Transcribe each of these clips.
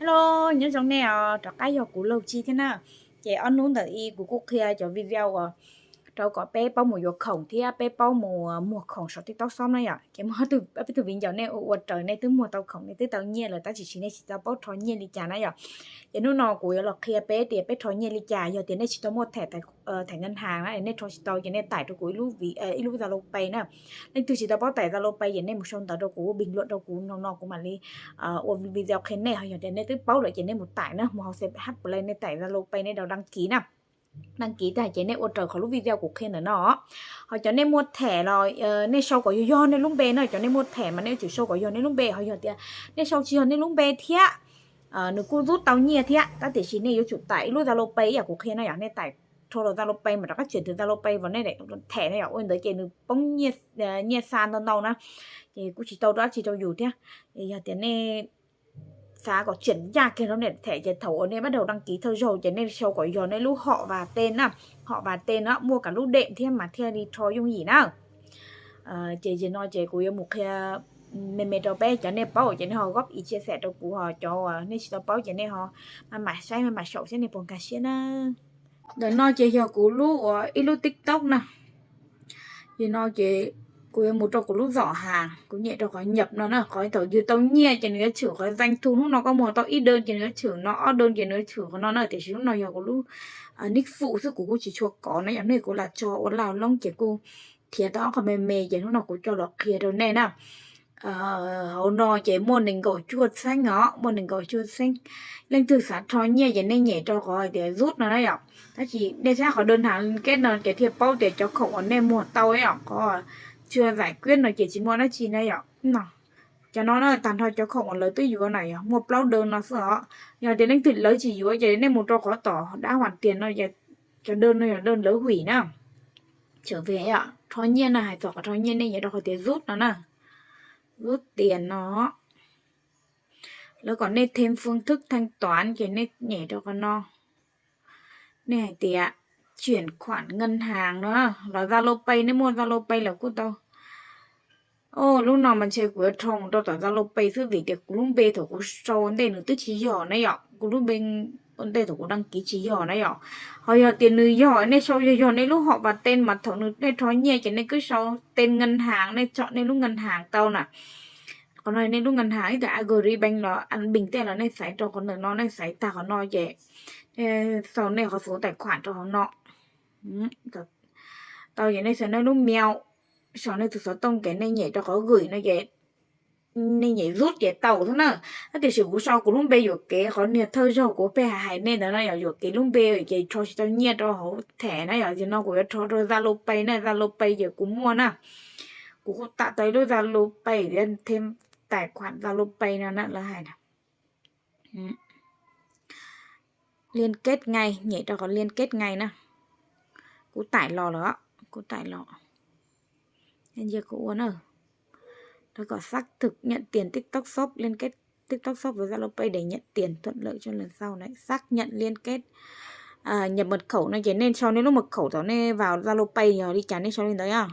Hello, nyob zoo nej os, rov qab yog kuv Laug Tsi thiab na. Ces ob hnub ntawm i kuv kuj qhia cov video uas rau kom peb paub mus yuav khoom thiab peb paub mus muag khoom saum TikTok Shop na yom. Ces muaj peb tug viv ncaus nej ua ua raws, nej twb muag tau khoom, nej twb tau nyiaj lawm tab sis nej tsis tau paub rho nyiaj li cas na yom. Ces hnub no kuv yuav los qhia peb tias peb rho nyiaj li cas yog tias nej tsis tau muaj thẻ, thẻ ngân hàng na, nej rho tsis tau ces nej tải rau kuv ib lub, ib lub Zalo Pay na. Leej twg tsis tau paub tải Zalo Pay ces nej mus sau ntawv rau kuv, bình luận rau kuv, no no kuv mam li ua video qhia nej. Ho yog tias nej twb paub lawm ces nej mus tải na, mus hauv C H Play nej tải Zalo Pay nej đào đăng ký na. Đăng ký tag ces nej ua raws qhov lub video kuv qhia ntawm no. Ho cov nej muaj thẻ los nej sau kom yog yog nej lub npe na, cov nej muaj thẻ mas nej yuav tsum sau kom yog nej lub npe. Ho yog tias nej sau tsis yog nej lub npe thiab nws kuj rút tau nyiaj thiab, tab tiam sis nej yuav tsum tải ib lub Zalo Pay ib yam kuv qhia na yom, nej tải rho los Zalo Pay mas rov qab chuyển từ Zalo Pay vào nej daim thẻ na yom, ua li ntawd ces nws poob nyiaj xa ntau ntau na, ces kuj tsis tau dab tsi rau yus thiab. Yog tias nej xav kom chuyển yaj kiag rau nej daim thẻ ces thaum uas nej bắt đầu đăng ký thawj zaug ces nej sau kom yog nej lub họ và tên na, họ và tên na, muaj kav lub đệm thiab mas thiaj li rho yooj yim na. Ces zaum no ces kuv yuav mus qhia me me rau peb, cov nej paub ces nej ho góp ý chia sẻ rau kuv, ho cov uas nej tsis tau paub ces nej ho maj mam saib maj mam saum saib nej puas nkag siab na. Ntawm no ces yog kuv lub uas ib lub TikTok na. Zaum no ces kuv yuav mus rau kuv lub giỏ hàng, kuv nyem rau qhov nhập no na, qhov thaum yus tau nyiaj ces nws yuav tshwm qhov danh thu, hnub no koj muag tau ib đơn ces nws yuav tshwm no, ob đơn ces nws yuav tshwm qhov no na, tiam sis hnub no yog kuv lub nick phụ xwb, kuv kuj tsis tshua kov na yom, hnub kuv lam tso ua lag loob ces kuj khiav tau ob qho me me ces hnub no kuv coj los qhia rau nej na. Hauv no ces muaj nees nkaum cuaj txheeb os, muaj nees nkaum cuaj txheeb. Leej twg xav rho nyiaj ces nej nyem rau qhov hais tias rút no na yom. Tab sis nej saib qhov đơn hàng liên kết no ces thiaj paub tias cov khoom uas nej muag tau yom, qhov chưa giải quyết no ces tsis muaj dab tsi na yom. Cov no na tag nrho cov khoom uas lawv twb yuav na yom, muaj plaub đơn no xwb os. Yog tias leej twg lawv tsis yuav ces nej mus rau qhov tom đá hoàn tiền no, cov đơn no yog đơn lawv hủy na. Trở về yom, rho nyiaj na, hais txog qhov rho nyiaj nej nyem rau qhov tias rút no na, rút tiền no. Lawv kom nej thêm phương thức thanh toán ces nej nyem rau qhov no. Nej hais tias chuyển khoản ngân hàng no los Zalo Pay, nej muaj Zalo Pay lawm kuj tau. Lub no mas ntshe kuv yuav rho mus rau tom Zalo Pay xwb vim tias kuv lub npe thaum kuv sau ua ntej nws twb tsis yog na yom, kuv lub npe ua ntej thaum kuv đăng ký tsis yog na yom. Ho yog tias nws yog, nej sau yog yog nej lub họ và tên mas thaum nws nej rho nyiaj ces nej kuj sau tên ngân hàng, nej chọn nej lub ngân hàng tau na. Qhov no nej lub ngân hàng, ib tug Agribank los An Bình tej los nej xaiv rau qhov ntawm no, nej xaiv tag qhov no ces sau nej qhov số tài khoản rau hauv no. Tau ces nej sau nej lub mail, sau nej tus xov tooj ces nej nyem rau qhov gửi no ces nej nyem rút ces tau xwb na. Tab tiam sis kuv sau kuv lub npe yuam kev, qhov niag thawj zaug kuv pheej hais hais nej ntawd na yom, yuam kev lub npe ces rho tsis tau nyiaj rau hauv thẻ na yom. Zaum no kuv yuav rho rau Zalo Pay na, Zalo Pay ces kuv muaj na. Kuv kuj tam tau ib lub Zalo Pay, yuav thêm tài khoản Zalo Pay no na, lawv hais na. Liên kết ngay, nyem rau qhov liên kết ngay na. Kuv tải los lawm, kuv tải los. Nce kuv ua na. Rau kom xác thực nhận tiền TikTok Shop, liên kết TikTok Shop với Zalo Pay để nhận tiền thuận lợi cho lần sau đấy. Xác nhận liên kết, nhập mật khẩu no ces nej sau nej lub mật khẩu thaum nej vào Zalo Pay yog li cas nej sau li ntawd yom.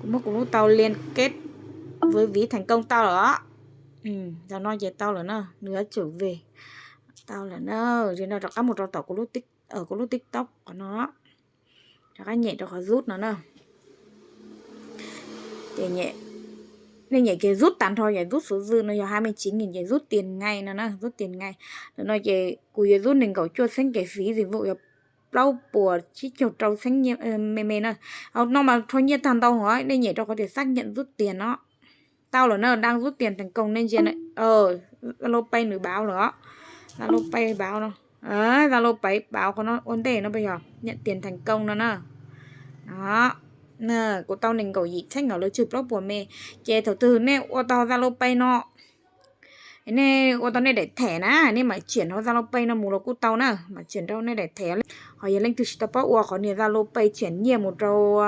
Kuv muab kuv lub tau liên kết với ví thành công tau lawm os. Zaum no ces tau lawm na, nws yuav tsum về. Tau lawm na, zaum no rov qab mus rau tom kuv lub TikTok qhov no. Rov qab nyem rau qhov rút no na. Ces nej nyem kiag rút tag nrho ces rút số dư no yog hai mươi chín nghìn ces rút tiền ngay no na, rút tiền ngay. Ntawm no ces kuv yuav rút nees nkaum cuaj txheeb, cái phí dịch vụ yog plaub puas tsib caug rau txheeb me me na. Hauv no mas rho nyiaj tag ntau hov, nej nyem rau qhov tias xác nhận rút tiền no. Tau lawm na, đang rút tiền thành công nej ntsia na. Zalo Pay nws báo lawm os. Zalo Pay báo no. Zalo Pay báo qhov no ua ntej no pas yog nhận tiền thành công no na. Kuv tau nees nkaum yim txheeb os, lawv tswj plaub puas me. Ces thaum twg nej ua tau Zalo Pay no, nej ua tau nej daim thẻ na, nej mam chuyển hauv Zalo Pay no mus los kuj tau na, mam chuyển rau nej daim thẻ. Ho yog leej twg tsis tau paub ua qhov niag Zalo Pay chuyển nyiaj mus rau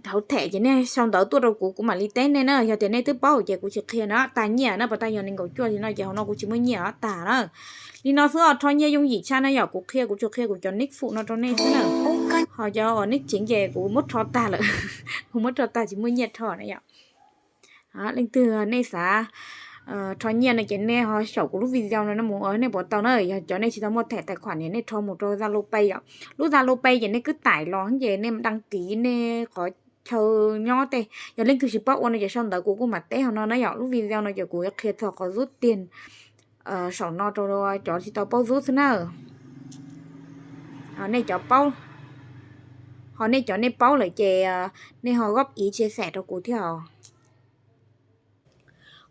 hauv thẻ ces nej sau ntawv tuaj rau kuv, kuv mam li teb nej na. Yog tias nej twb paub ces kuv tsis qhia na, tag nyiaj na, pas tag yog nees nkaum cuaj li no ces hauv no kuv tsis muaj nyiaj os, tag na. Li no xwb os, rho nyiaj yooj yim tshaj na yom, kuv qhia kuv tsuas qhia kuv cov nick phụ no rau nej xwb na. Ho cov nick chính ces kuv muab rho tag lawm, kuv muab rho tag tsis muaj nyiaj rho na yom. Leej twg nej xav rho nyiaj no ces nej ho xyaum kuv lub video no mus, nej puas tau na. Yog cov nej tsis tau muaj thẻ tài khoản ces nej rho mus rau Zalo Pay yom. Lub Zalo Pay ces nej kwv tải los ces nej đăng ký nej qhov chaw nyob tej. Yog leej twg tsis paub ua no ces sau ntawv kuv kuj mam teb hauv no na yom. Lub video no ces kuv yuav qhia txog qhov rút tiền saum no rau cov tsis tau paub rút xwb na. Nej cov paub, ho nej cov nej paub lawm ces nej ho góp ý chia sẻ rau kuv thiab os.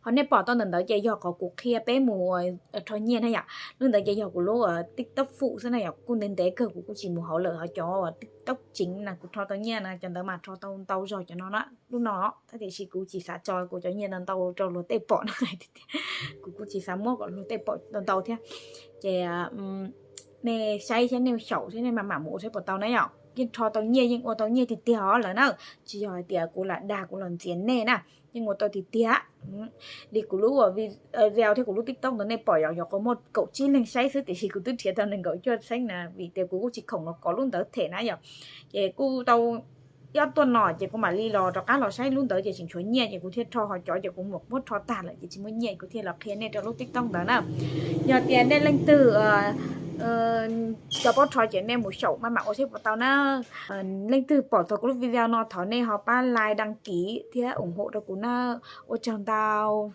Ho nej pom tau ntawm ntawd ces yog qhov kuv qhia peb mus rho nyiaj na yom. Lub ntawd ces yog kuv lub TikTok phụ xwb na yom, kuj ntev ntev kawg kuv kuj tsis mus hauv lawm, ho cov TikTok chính na kuv rho tau nyiaj na cov ntawd mas rho tau ntau zog cov no na. Lub no tab tiam sis kuv tsis xav tso kuv cov nyiaj ntau ntau rau luag tej pom no, kuv kuj tsis xav muab kom luag tej pom ntau ntau thiab. Ces nej saib thiab nej xyaum thiab nej mam mam mus ua saib puas tau na yom. Yeej rho tau nyiaj yeej ua tau nyiaj tiag tiag os lawm na. Tsis yog hais tias kuv lam dag kuv los ntxias nej na, yeej ua tau tiag tiag. Li kuv lub video thiab kuv lub TikTok ntawd nej pom yom, yog qhov muaj kaum tsib leeg saib xwb tiam sis kuv twb nrhiav tau nees nkaum cuaj xeeb na, vim tias kuv kuj tsis khoom los kov lub ntawd them na yom. Ces kuj tau ob tuaj no ces kuv mam li los rov qab los saib lub ntawd ces tseem tshuav nyiaj ces kuv thiaj rho, ho cov ces kuv muab rho tag lawm ces tsis muaj nyiaj, kuv thiaj los qhia nej rau lub TikTok ntawd na. Yog tias nej leej twg tsis tau paub rho ces nej mus xyaum maj mam ua saib puas tau na. Leej twg pom txog kuv lub video no thov nej ho pab like, đăng ký thiab ủng hộ rau kuv na. Ua tsaug ntau.